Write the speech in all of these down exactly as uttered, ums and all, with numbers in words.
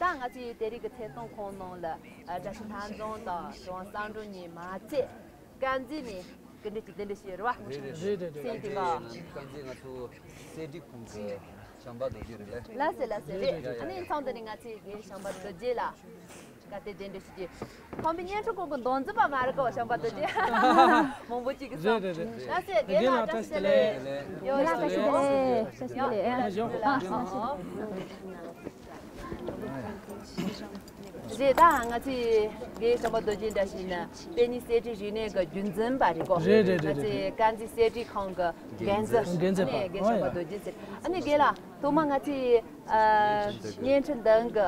ད་ང་ཚོའི་དེ་རིང་གི་ཐད་གཏོང་ཁང་ནང་ལ་ཨ་བཀྲ་ཤིས་ལྷ་འཛོམས་དང་གྲུབ་དབང་བསམ་འགྲུབ་གཉིས་མ་ཚད་དཀར་མཛེས་ནས་སྐུ་མགྲོན་གྱི་གདན་འདྲེན་ཞུས་ཡོད་རེད་བ། རེད་རེད་རེད། སེམས་ཀྱི་ང་དཀར་མཛེས་ང་ཚོ་གསེར་ཁྲི་ཁོང་གི་བྱམས་པ་རྡོ་རྗེ་རེད་ལེ། ལགས་སེ་ལགས་སེ་རེད། ཨ་ནི་མཚམས་འདི་ནས་ང་ཚོའི་དགེ་བཤམས་པ་རྡོ་རྗེ་ལགས་བཀའ་དྲིན་གདན་འདྲེན་ཞུ་རྒྱུ། ཁོང་པའི་བརྙན་འཕྲིན་ཁང་གི་མདོ་འཛིན་པ་མ་རེད་ཀོ་བཤམས་པ་རྡོ་རྗེ། མང་པོ་ཅིག་གིས་རེད་རེད་རེད། ལགས་སེ་རྒན་ལགས་བཀྲ་ཤིས་བདེ་ལེགས། ཡོ་བཀྲ་ཤིས་བདེ་ལེགས། བཀྲ་ཤིས་བདེ་ལེགས། ཡོ་བཀྲ་ཤིས་བདེ་ལེགས། རེད། ད་ང་ཚོའི་དགེ་བཤམས་པ་རྡོ་རྗེ་འདྲ་ཞིག་ན་དཔེ་རྙིང་གསེར་ཁྲིའི་རིག་གནས་ཀྱི་རྒྱུན་འཛིན་པ་རེད་ཀོ། རེད་རེད་རེད། ང་ཚོའི་དཀར་མཛེས་གསེར་ཁྲི་ཁང་གི་འགན་འཛིན། འགན་འཛིན་པ། ཨ་ནི་དགེ་བཤམས་པ་རྡོ་རྗེ་ཟེར། ཨ་ནི་རྒན་ལགས་ཐོག་མར་ང་ཚོའི་ཨ་བརྙན་འཕྲིན་འདི་གི་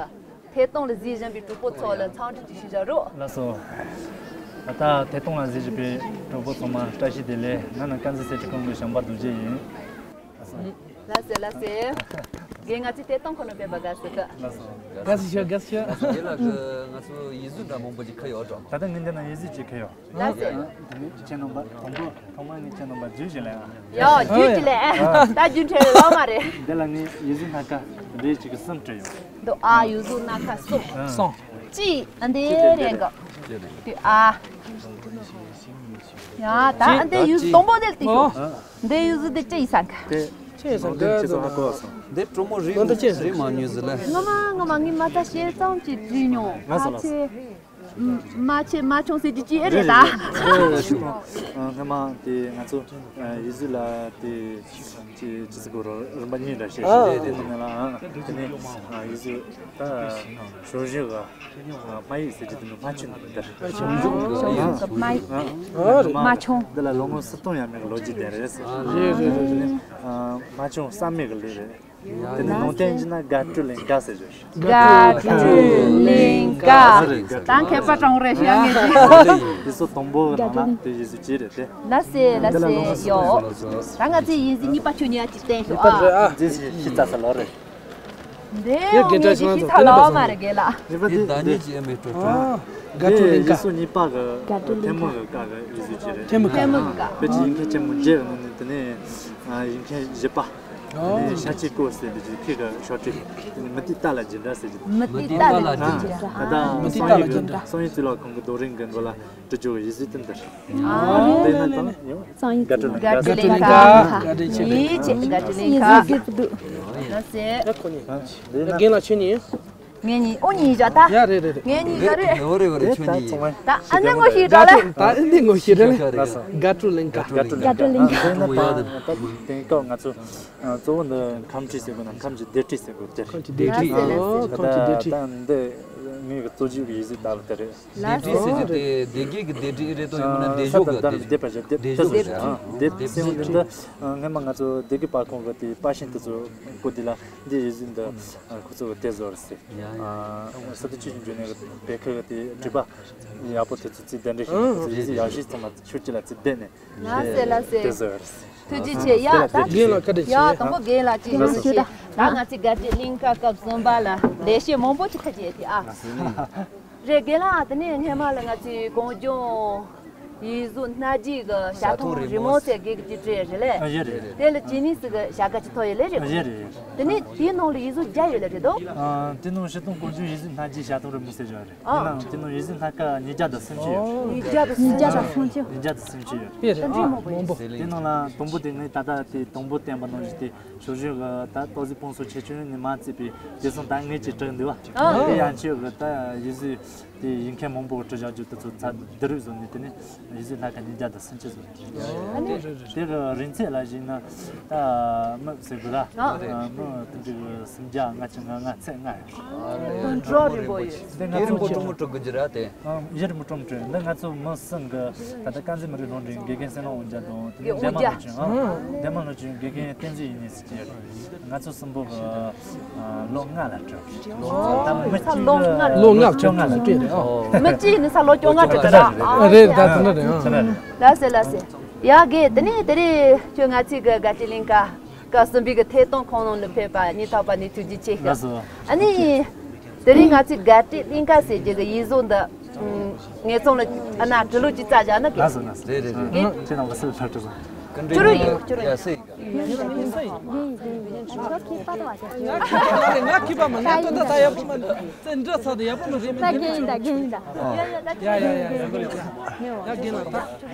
ཐད་གཏོང་ལ་གཟིགས་བཞིན་པའི་གྲོགས་པོ་ཚོ་ལ་འཚམས་འདྲི་ཅིག་ཞུ་བཞག་རོགས། ལགས་སོ། ད་ལྟ་ཐད་གཏོང་ལ་གཟིགས་བཞིན་པའི་གྲོགས་པོ་ཚང་མ་བཀྲ་ཤིས་བདེ་ལེགས། ང་ནི་དཀར་མཛེས་གསེར་ཁྲི་ཁང་གི་བཤམས་པ་རྡོ་རྗེ་ཡིན། ལགས་སོ། ལགས་སོ་ལགས་སོ། རྒན་ང་ཚོའི་ཐད་གཏོང་ཁང་ནང་ཕེབས་པར་དགའ་བསུ་ཞུ། ལགས་སོ། དགའ་བསུ་ཞུ། དགའ་བསུ་ཞུ། རྒན་ལགས་ཀྱི་ང་ཚོ་ཡིག་གཟུགས་འདྲ་མང་པོ་ཅིག་ཁྱེར་ཡོད་འགྲོ། ད་ལྟ་ངས་འདི་ན་ཡིག་གཟུགས་ཅིག་ཁྱེར་ཡོད། ལགས་སོ། ཁྱེད་རྣམ་པ་དང་པོ་ཐོག་མར་ངས་ཁྱེད་རྣམ་པ་བརྗོད་ཞིག་ལས་ཨ། ཡ་བརྗོད་ཞིག་ལས་ཨ། ད་རྒྱུན་འཕྲད་ལོ་མ་རེད། འདི་ལ་ངས་ཡིག་གཟུགས་སྣ་ཁ་འདྲེ་གཅིག་གི་གསུམ་བྲིས་ཡོད། འདི་ཨ་ཡིག་གཟུགས་སྣ་ཁ་གསུམ། གསུམ། གཅིག་ཨ་འདི་རེད་ག་དེ་ཨ། ཡ་ད་ཨ་འདི་ཡིག་གཟུགས་དང་པོ་དེ་ལྟོས་ཤོག་འདི་ཡིག་གཟུགས་འདི་ཅི་ཡིན་ས་ག་དེ་ཅི་ཡིན་ས་ག་ནང་དོན་ཁྱེད་ཚོ་ཧ་གོ་བ་སོང་། འདི་གྲོགས་མོ་རིག་ནང་དོན་ཅི་ཡིན་ས་རིག་མ་ཉུལ་ཟེར་ལ། ངོ་མ་ངོ་མ་ངས་མ་ད་ཤེས་ཙམ་གྱིས་བྲིས་མྱོང་། ང་ཚོ་ལ་ཕལ་ཆེར་མ་ཆེ་མ་ཆུང་ཟེར་གྱི་ཅི་ཨེ་རེད་ད། རེད་རེད། སྔ་མ་དེ་ང་ཚོ་ཡིག་གཟུགས་ལ་དེ་ཅི་ཅི་ཟེར་དགོས་རེད། རིམ་པ་གཉིས་འདྲ་བཤད་ཤེས་རེད། དེ་ནང་ལ་དེ་ནས་ཡིག་གཟུགས་ད་ཞོགས་ཞོགས་ག་སྨྲ་ཡིག་ཟེར་གྱི་དེ་ནི་སྨྲ་ཆུ་ནི་འདིར། སྨྲ་ཡིག་སྨྲ་ཆུང་། འདི་ལ་ལོ་ངོ་སུམ་སྟོང་ཡས་མས་ཀྱི་ལོ་རྒྱུས་ལྡན་རེད་ཟེར། རེད་རེད་རེད། སྨྲ་ཆུང་བསམ་མེད་ཀྱི་ལུས་རེད། དེ་ནི་ནང་བསྟན་གྱི་ན་དགའ་སྤྲོ་གླིང་ག་ཟེར་རྒྱུ་རེད། དགའ་སྤྲོ་གླིང་ག་ད་མཁས་པ་གྲོང་རེ་ཤ་ངེས་ཀྱི། དེ་ཚོ་དང་པོ་གི་ནང་ན་དེ་ཡིག་གཟུགས་ཅིག་རེད་དེ། ལགས་སེ་ལགས་སེ་ཡོ། ད་ང་ཚོའི་ཡིག་གཟུགས་གཉིས་པ་ཁྱོད་གཉིས་ཀྱིས་བསྟན་ཤོག་ཨ། འདི་ཞིག་ཤི་ཚ་ས་ལོ་རེད། འདི་ཡང་ངས་ཀྱི་ཤི་ཚ་ལོ་མ་རེད་རྒན་ལགས། རེད་པ། འདི་འདི་ཟླ་ཉིན་གྱི་ཨ་མའི་སྤྲོ་སྤྲོ། དགའ་སྤྲོ་གླིང་ག་ཡིག་གཟུགས་གཉིས་པ་གི་དགའ་སྤྲོ་གླིང་ག་ཐལ་མོ་གི་སྐབས་ཀྱི་ཡིག་གཟུགས་ཅིག་རེད། ཐལ་མོ་གི་སྐབས། བོད་ཀྱི་ཡིག་མཁན་ཆེན་མོ་བརྒྱད་ཀྱི་ནང་ནས་དེ་ནས་ཡིག་མཁན་བཞི་པ། དེ་ནས་ཤ་ཆེ་ཀོ་ཟེར་དེ་ཅིག་ཁྱེད་ཀྱི་ཤོག་དྲིལ། དེ་ནས་མུ་ཏིག་ཏཱ་ལ་ཇི་འདྲ་ཟེར་གྱི་མུ་ཏིག་ཏཱ་ལ་ཇི་འདྲ། ད་ལྟ་མུ་ཏིག་ཏཱ་ལ་ཇི་འདྲ། སང་ཉིན་དུས་ལ་ཁོང་གི་རྡོ་རིང་གི་མགོ་ལ་འབྲི་རྒྱུ་གི་ཡིག་གཟུགས་དེ་འདིར། ཨ་རེད་རེད་རེད་རེད། སང་ཉིན་དགའ་སྤྲོ་གླིང་ག་དགའ་སྤྲོ་གླིང་ག་ཡིན་ཅེས་དགའ་སྤྲོ་གླིང་ག་ཡིན་ཟེར་གི་འདུག་ལགས་སེ། ད་ཁོ་གཉིས། རྒན་ལགས་ཁྱོད་གཉིས། ངེད་གཉིས་ཨོ་གཉིས་བཞག་ད། ཡ་རེད་རེད་རེད། ངེད་གཉིས་ཀ་རེད། ཡོ་རེད་ཡོ་རེད། ཁྱོད་གཉིས། ད་ཨ་ནེ་ངོ་ཤེས་འགྲོ་ལ། ད་ཨ་ནེ་ངོ་ཤེས་རེད་ལ། དགའ་སྤྲོ་གླིང་ག་དགའ་སྤྲོ་གླིང་ག་དེ་ན་ད་དེང་སྐབས་ང་ཚོ་གཙོ་བོ་འདི་ཁམས་ཁྲི་ཟེར་དགོས་ན་ཁམས་ཀྱི་སྡེ་ཁྲི་ཟེར་དགོས་དེ། ཁམས་ཀྱི་སྡེ་ཁྲི། ཨོ་ཁམས་ཀྱི་སྡེ་ཁྲི། ད་འདི་ངའི་གི་གཙོ་བྱས་ཀྱི་ཡིག་གཟུགས་ལྟ་བུ་དེ་རེད། ལགས་སོ། སྡེ་ཁྲི་ཟེར་གྱི་དེ་སྡེ་དགེ་གི་སྡེ་ཁྲི་རེད་དོ། ཡང་ན་སྡེ་ས་གཞུང་གི་དང་སྡེ་སྡེ་པ་བཞི་སྡེ་སྡེ་སྡེ་གཞུང་བཞི། སྡེ་ཁྲི། སྡེ་ཟེར་བ་འདི་འདི་སྔོན་མ་ང་ཚོ་སྡེ་དགེ་པར་ཁང་གི་དེ་པར་ཤིང་དེ་ཚོ་བརྐོས་དེ་ལ་འདི་ཡིག་གཟུགས་འདི་ཁོ་ཚོ་གི་དེ་བཟོ་རེད་ཟེར། ཡ་ཡ། ས་དེ་ཆུ་ཞིག་འཇོན་ནས་བེ་ཁ་གི་དེ་གྲུབ་པ་ཡག་པོ་དེ་ཚོ་རྩིས་གདན་འདྲེན་ཞིག་ཁོ་ཚོ་ཡིག་གཟུགས་ཡག་ཤོས་ཚང་མ་ཆུ་སྐྱི་ལ་རྩིས་གདན་ནས། ལགས་སེ་ལགས་སེ། དེ་བཟོ་རེད་ཟེར། ཐུགས་རྗེ་ཆེ། ཡ་ད་རྒན་ལགས་བཀའ་དྲིན་ཆེ། ཡ་དང་པོ་རྒན་ལགས་ཀྱིས་ཞུ་ཞུ་ད། ད་ང་ཚོའི་དགའ་སྤྲོ་གླིང་ག་སྐབས་གསུམ་པ་ལ་ལེགས་བཤད་མང་པོ་ཅིག་ཁ་རྗེས་དེ་ཨ། རེད་རྒན་ལགས། དེ་ནས་སྔས་མ་ལ་ང་ཚོའི་གངས་ལྗོངས་ཡིག་གཟུགས་སྣ་བརྒྱུས་ཀྱི་བྱ་ཐང་རི་མོ་ཟེར་དགེ་རྒན་གྱིས་བྲིས་རེད་ལེ། ཨ་ཡོད་རེད་རེད། དེ་ལ་ཇི་ནིས་ཀྱི་བྱ་དགའ་ཅིག་ཐོབ་ཡོད་ལེ་རེད། ཨ་ཡོད་རེད་ཡོད་རེད། དེ་ནས་དེའི་ནང་ལ་ཡིག་གཟུགས་བརྒྱ་ཡོད་ལེ་རེད་དོ། ཨ་དེ་ནང་སྤྱིར་བཏང་གངས་ལྗོངས་ཡིག་གཟུགས་སྣ་བརྒྱུས་བྱ་ཐང་རི་མོ་ཟེར་བྱ་རེད། ཨ། ཡིན་ནའང་དེ་ནང་ཡིག་གཟུགས་སྣ་ཁ་ཉིས་བརྒྱ་དང་སུམ་ཅུ་ཡོད། ཉིས་བརྒྱ་དང་སུམ་ཅུ། ཉིས་བརྒྱ་དང་སུམ་ཅུ་ཡོད། དཔེ་རེད་ཨ། མང་པོ། དེ་ནང་ལ་དང་པོ་དེ་ངས་ད་ལྟ་དེ་དང་པོ་བསྟན་པ་ནང་བཞིན་དེ་ཞོགས་ཞོགས་གི་ད་ཏོག་ཙི་སྤོང་སོ་ཆེ་ཆུང་ནས་མ་བརྩིས་པའི་དེ་སོང་ད་ངས་ཅིག་བྲིས་འདུག་བ། ཨ། དེ་ཡང་ཆོས་གི་ད་ཡིག་གཟུགས་དེ་ཡིག་མཁན་མང་པོ་གི་བྲིས་བཞག་རྒྱུ་དེ་ཚོ་ཚ་བསྡུ་རུབ་བཟོས་ནས་དེ་ནས་ཡིག་གཟུགས་སྣ་ཁ་ཉིས་བརྒྱ་དང་སུམ་ཅུ་བཟོས། ཨ་ནི། དེ་གི་རིང་ཚད་ལ་གཞིགས་ན་ད་མི་ཟེར་དགོས་ར། ཨ། མི་དེ་འདྲའི་གི་སུམ་བརྒྱ་ལྔ་བཅུ་ང་ལྔ་ཚད་ལྔ་ཡོད། ཨ་རེད། འགྲོ་རིང་པོ་ཡོད། དེ་ང་ཚོ་རིང་པོ་ཅུང་མོ་སྤྲོ་དགོས་ཀྱི་ར་དེ། ཨ་ཡུན་རིང་པོ་སྤྲོ་མི་སྤྲོ། འདི་ང་ཚོ་མི་གསུམ་གི་ད་ལྟ་དཀར་མཛེས་མི་རིགས་སློབ་འབྲིང་དགེ་རྒན་བསོད་ནམས་དབང་རྒྱལ་དང་དེ་ནས་འདན་མ་ལོ་ཆུང་། ཨ། འདན་མ་ལོ་ཆུང་དགེ་རྒན་བསྟན་འཛིན་ཡིན་ནི་ཟེར་གྱི་ཡོད། ང་ཚོ་གསུམ་པོ་གི་ཨ་ལོ་ལྔ་ལ་སྤྲོད། ད་མི་གཅིག་ལོ་ལྔ། ལོ་ལྔ་བཅོ་ལྔ་ལ་སྤྲད་རེད་ཨ། མི་གཅིག་ནི་ས་ལོ་བཅོ་ལྔ་སྤྲད་ར། ཨ་རེད། ད་དེ་འདྲ་རེད་ཨ། ལགས་སེ་ལགས་སེ། ཡ་དགེ་དེ་ནས་དེ་རིང་ཁྱོད་ང་ཚོའི་གི་དགའ་སྤྲོའི་གླིང་ག་སྐབས་གསུམ་པའི་གི་ཐད་གཏོང་ཁང་ནང་ལ་ཕེབས་པ་སྙིང་ཐག་པ་ནས་ཐུགས་རྗེ་ཆེ་ཞུ། ལགས་སོ། ཨ་ནི། དེ་རིང་ང་ཚོའི་དགའ་སྤྲོའི་གླིང་ག་ཟེར་རྒྱུ་གི་ཡིག་གཟུགས་འདི། ངེད་ཚང་ལ་ཨ་ན་འབྲི་ལུགས་ཀྱི་རྩ་བཞག་ན་དགེ། ལགས་སོ་ལགས་སོ། རེད་རེད་རེད། ཁྱེད་རྣམ་པ་སུ་ལ་ཕེབས་འགྲོ་སོང་། ཅོ་རུ་ཡིན། ཅོ་རུ་ཡིན། ང་ཁྱི་པ་མ་ང་ཏོ་ད་ད་ཡག་པོ་མ་ནི་ཙེ་འདྲ་ཚ་ད་ཡག་པོ་མ་རེད་མ་ད་རྒན་ཡིན་ད་རྒན་ཡིན་ད། ཡ་ཡ་ཡ་ཡ་རྒན་ལ་ད་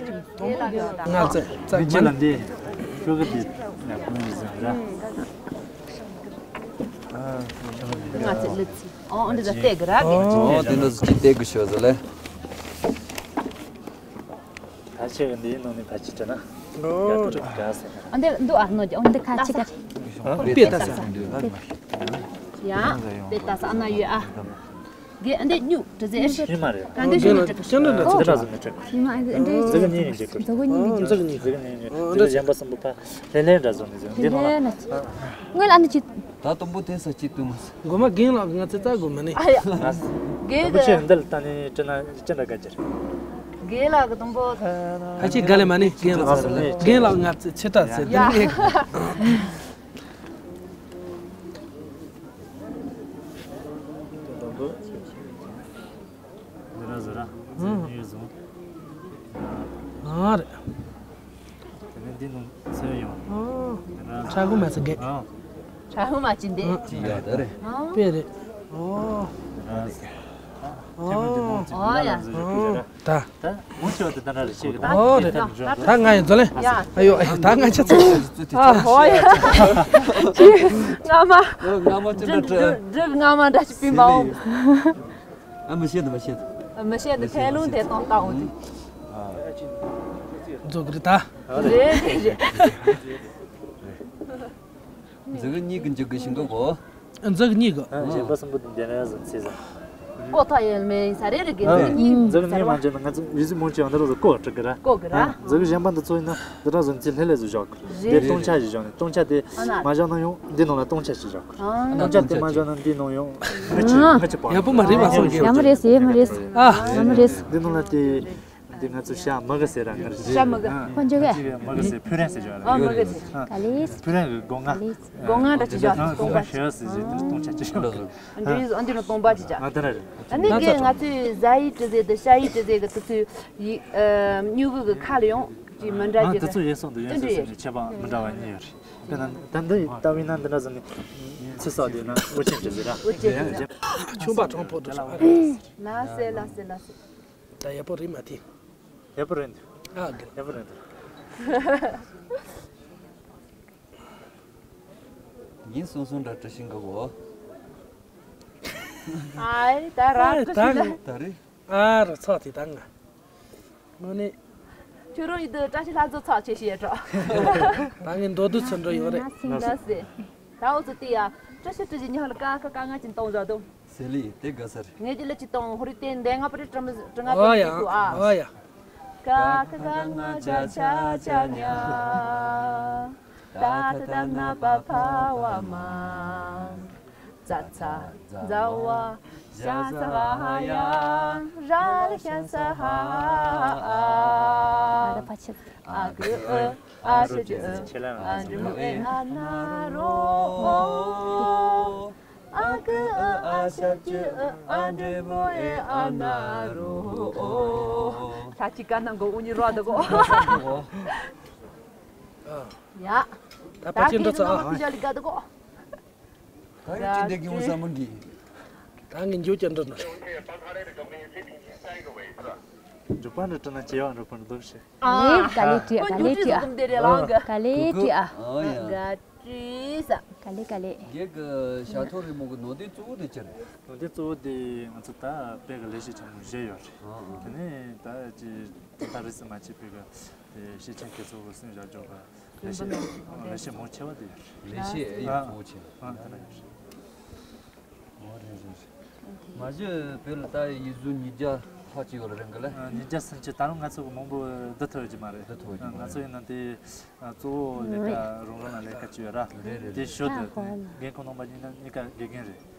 དོང་པོ་རྒན་ལ་ང་ཙེ་ཙེ་ཅི་ལ་འདི་ཡག་པོ་མི་ཟེར་ར། ང་ཚོ་ལི་ཚི་ཨོ་འདི་ཚོ་སྟེགས་གི་ར་གི། ཨོ་དེ་འདྲ་ཅི་སྟེགས་གི་ཤོད་ཟེར་ལེ། ད་ཆེ་གི་འདིའི་ནང་ནས་ཕ་ཆི་དྲན་ན། ཨོ་ཡ་ཏྲུ་ག་ཟེར། ཨ་འདི་འདུག་ཨ་ནོ་ཨ་འདི་ཁ་ཆི་ག་པེ་ཏ་ས། ཡ་པེ་ཏ་ས་ཨ་ན་ཡོད་ཨ། གི་ཨ་འདི་སྨྱུག་དྲི་ཟེར། ཡིན་མ་རེད། ཨ་འདི་ཤིན་ཏུ་དྲི་གི་ཤོད། འདི་འདྲ་བཟོ་ནས་སྤྲད་དགོས། ཡིན་མ་ཨ་འདི་འདྲ་ཟེར་གི་ཉིན་ཡིན་འཇིགས་དགོས། ཟེར་གི་ཉིན་ཡིན་འཇིགས་དགོས། ཟེར་གི་ཉིན་ཡིན་འཇིགས་དགོས། འདི་ལ་གཞན་པ་གསུམ་པོ་ཕ་ལྷན་ལྷན་འདྲ་བཟོ་ནས་ཟེར་འདི་ནང་ལ། སྔོན་ལ་འདི་ཅི། ད་དུམ་བུ་དེ་ས་ཅི་ཏུ་མ་ས། མགོ་མ་རྒན་ལགས་ང་ཚེ་ཙག་དགོས་མ་ནི། ཨ་ཡ། རྒན་དུམ་བུ་ཆེ་གི་འདི་ལ་ད་ནི་སྤྲད་ན་ཅི་འདྲ་དགའ་རྒྱུ་རེད། རྒན་ལགས་གི་དུམ་བུ། ཨ་ཅེ་དགའ་ལེ་མ་ནི་རྒན་ལགས་ཟེར་ལེ། རྒན་ལགས་ང་ཚེ་ཆེ་དྲག་ཟེར་ཡ། དེ་ནས། ཟེར་ར་ཟེར་ར། ཨང་། ཟེར་ཡོད་ཟུང་། ཨ་རེད། དེ་ནས་འདི་ནང་ཚོས་ཡོང་། ཨང་། དེ་ན་ཁྲ་གུ་མ་ཚེ་གེ། ཨང་། ཁྲ་གུ་མ་ཅི་འདི། ཅི་ཡ་ད་རེད། ཨང་། དཔེ་རེད། ཨོ། དེ་ན་ཟེར། ཨོ། ཨོ་ཡ། ཟེར་ཡོད་ཟུང་། ད། ད་མུ་ཆོ་དེ་ད་ར་རེ་ཤེས་གི་ད། ཨོ་རེད། ད་ང་ཡི་འཛོ་ལེ། ཡ། ཨ་ཡོ་ཨ་ཡོ་ད་ང་ཆ་ཚ། ཨ་ཧོ་ཡ། ཅི། ང་མ། ང་མ་ཅི་འདྲ་འདྲ། འདྲ་ང་མ་འདྲ་ཅི་པིན་པའོ། ཨ་མི་ཤེས་འདི་མི་ཤེས་འདི། མི་ཤེས་འདི་ཐལ་རླུང་དེ་གཏོང་བཏང་འོང་འདི། འཛོ་གི་རེད་ད། རེད་རེད་རེད། འཛོ་གི་གཉིས་ཀྱི་འཇུག་གི་ཤིང་གི་གོ། འཛོ་གི་གཉིས་ཀྱི། ཨ་གཞན་པ་གསུམ་པོ་འདི་འདྲ་ཡ་ཟིན་ཚེ་ཟ། ཀོ་ཐ་ཡེལ་མེ་ས་རེ་རེ་གི་འཛོ་གི་གཉིས། འཛོ་གི་གཉིས་མ་འཇོན་ན་ང་ཚོ་ཡུལ་སྲིད་མོ་ཆེ་འདི་རོ་ཟ་ཀོ་ཀྲི་གི་ར། ཀོ་གི་ར། འཛོ་གི་གཞན་པ་འདི་ཚོ་ཡིན་ན་འདི་ར་ཟིན་ཚེ་ལྷེ་ལྷེ་ཟ་བཞག་གི། རེད། དེ་སྟོང་ཆ་ཞིག་བཞག་ནས་སྟོང་ཆ་དེ་མ་བཞག་ན་ཡང་འདི་ནང་ལ་སྟོང་ཆ་ཞིག་བཞག་གི། སྟོང་ཆ་དེ་མ་བཞག་ན་འདི་ནང་ཡང་མི་གཅིག་མི་གཅིག་པ། ཡག་པོ་མ་རེད་པ་སོང་གི། ཡ་མ་རེད་ཟེར་ཡ་མ་རེད་ཟེར། ཨ། ཡ་མ་རེད་ཟེར། འདི་ནང་ལ་དེ་འདི་ང་ཚོ་ཤ་མི་གི་ཟེར་ར་ང་རེད། ཤ་མི་གི། ཨ། ཁོ་འཇོག་གི། མི་གི་ཟེར་ཕུ་རན་ཟེར་བྱ་ར། ཨ་མི་གི་ཟེར། ཨ། ག་ལེ། ཕུ་རན་གི་སྒོ་ང་། སྒོ་ང་འདྲ་ཅིག་བཞག་ཨ་སྒོ་ང་ཤ་ཟེར་ཟེར་དེ་སྟོང་ཆ་ཅིག་བཞག་ཨ་འདི་ནི་སྟོང་པ་ཅིག་བྱ། ཨ་དེ་ར་རེད། ཨ་ནི་གི་ང་ཚོས་ཟ་ཡི་དྲི་ཟེར་དེ་ཤ་ཡི་དྲི་ཟེར་གི་དེ་ཚོའི་ཡི་ཨ་སྨྱུ་གུ་གི་ཁ་ལ་ཡོང་ཅིག་མི་འདྲ་ཨ་ཅིག་དེ་ཚོ་ཡེ་སོང་དུ་ཡོན་ཟེར་ཟེར་ནས་ཁྱད་པར་མི་འདྲ་བ་གཉིས་ཡོད་རེད། དཔེར་ན་ད་འདི་ལྟ་བུ་ཡིན་ན་འདི་འདྲ་ཟེར་ནས་ཚེ་ས་དེ་ན་འུ་ཆེན་དྲི་ཟེར་ར། འུ་ཆེན་དྲི་ཟེར། ཆུང་པ་གྲོང་པོ་དྲི་ཟེར། ལ་སེ་ལ་སེ་ལ་སེ། ད་ཡག་པོ་རེད་མ་དེ། ཡག་པོ་རེད་འདུག་ཨ་གི། ཡག་པོ་རེད་འདུག་ཉིན་སོང་སོང་འདྲ་བཀྲ་ཤིས་འགའ་གོ། ཨའི་ད་ར་ཨའི་བཀྲ་ཤིས་ལ། ད་རེད། ཨ་རོ་ཚོགས་དེ་ད་ང་། དངོས་གནས། ཁྱོད་རང་ཡིན་དུ་བཀྲ་ཤིས་ལྷ་མཛོད་ཚོགས་ཆེ་ཞེས་འགྲོ། ད་ངས་མདོ་སྡུད་ཚུར་འགྲོ་ཡོང་རེད། ལ་སེ། ད་འུ་ཚོ་དེ་ཡ་བཀྲ་ཤིས་བཀྲ་ཤིས་ཉི་ཧོ་ལ་ཀ་ཁ་ཀ་ང་ཅིན་གཏོང་བཞག་དུ། ཟེར་ལི་དེ་དགའ་ས་རེད། ངེད་ཀྱི་ལ་ཅི་གཏོང་ཧོ་རི་ཏེ་འདས་ང་པ་རི་ཀྲ་མི་ཀྲ་ང་པ་ཨོ་ཡ་རི་ཏུ་ཨ། ཨོ་ཡ། ཀ་ཁ་ག་ང་ཅ་ཆ་ཆ་ཉ། ད་ཐ་ད་ན་པ་ཕ་བ་མ། ཙ་ཚ་ཛ་ཝ་ཞ་ས་ཧ་ཡ། ར་ལ་ཤ་ས་ཧ་ཨ། ཨ་གི་ཨ་ཨ་ཤ་ཅི་ཨ། ཨ་འདྲི་མོ་ཨེ་ཨ་ན་རོ། ཨ་གི་ཨ་ཨ་ཤ་ཅི་ཨ། ཨ་འདྲི་མོ་ཨེ་ཨ་ན་རོ། ཨོ། ཤ་ཅི་ཀ་ན་གོ་ཨུ་ཉི་རོ་ད་གོ། ཡ། ད་ཕ་ཆེན་འགྲོ་ཚ་ཨ། ད་ཕི་ཞ་ལི་ག་ད་གོ། ད་ཡོད་ཅི་འདེགས་ཀྱི་འོང་ས་མོ་འདི། ད་ངས་འཇུ་ཅན་འགྲོ་ནོ། འཇུ་པ་འདྲ་སྤྲད་ན་ཇེ་ཡག་འགྲོ་པ་འདུག་ཤེ། ཨ་ག་ལེ་ཏི་ཨ་ག་ལེ་ཏི་ཨ། ག་ལེ་ཏི་ཨ། ག་ཏི་ས། ག་ལེ་ག་ལེ། རྒྱལ་གི་ཞག་ཐོ་རི་མོ་གི་ནོར་དོན་གཙོ་བོ་དེ་ཅི་རེད། ནོར་དོན་གཙོ་བོ་དེ་ང་ཚོ་ད་དཔེ་གི་ལས་བྱེད་ཆེན་མོ་བཞི་ཡོད་རེད། དེ་ནས་ད་ཅི་ད་རེས་སི་མ་ཅི་དཔེ་གི་དེ་ཤེས་ཆེན་དགེ་ཚོགས་གི་སྲིང་བཞག་འཇོག་གི་ལས་བྱེད་ལས་བྱེད་མང་ཆེ་བ་དེ་ཡོད་རེད། ལས་བྱེད་ཨེ་ཡོད་གཙོ་བོ་ཆེ། ཨ་ཨ་དེ་འདྲ་ཡོད་རེད། ཨོ་རེད་རེད་རེད། མ་གཞི་བོད་ལ་ད་ཡིག་གཟུགས་ཉིས་བརྒྱ་ལྷག་ཅིག་ཡོད་རེད་རེད་གི་ལ། ཉིས་བརྒྱ་ཟིན་གྱི་ད་རུང་ང་ཚོ་གི་མང་པོ་བསྡུ་ཐུབ་ཀྱི་མ་རེད། བསྡུ་ཐུབ་ཀྱི་མ་རེད། ང་ཚོ་ཡིན་ན་དེ་གཙོ་བོ་ལས་ཀ་རང་རང་ལ་ལས་ཀ་ཅིག་ཡོད་ར། རེད་རེད། དེ་ཞོ་དེ་འགན་ཁུར་གནང་པ་ཡིན་ན་གཉིས་ཀ་དགེ་རྒན་རེད།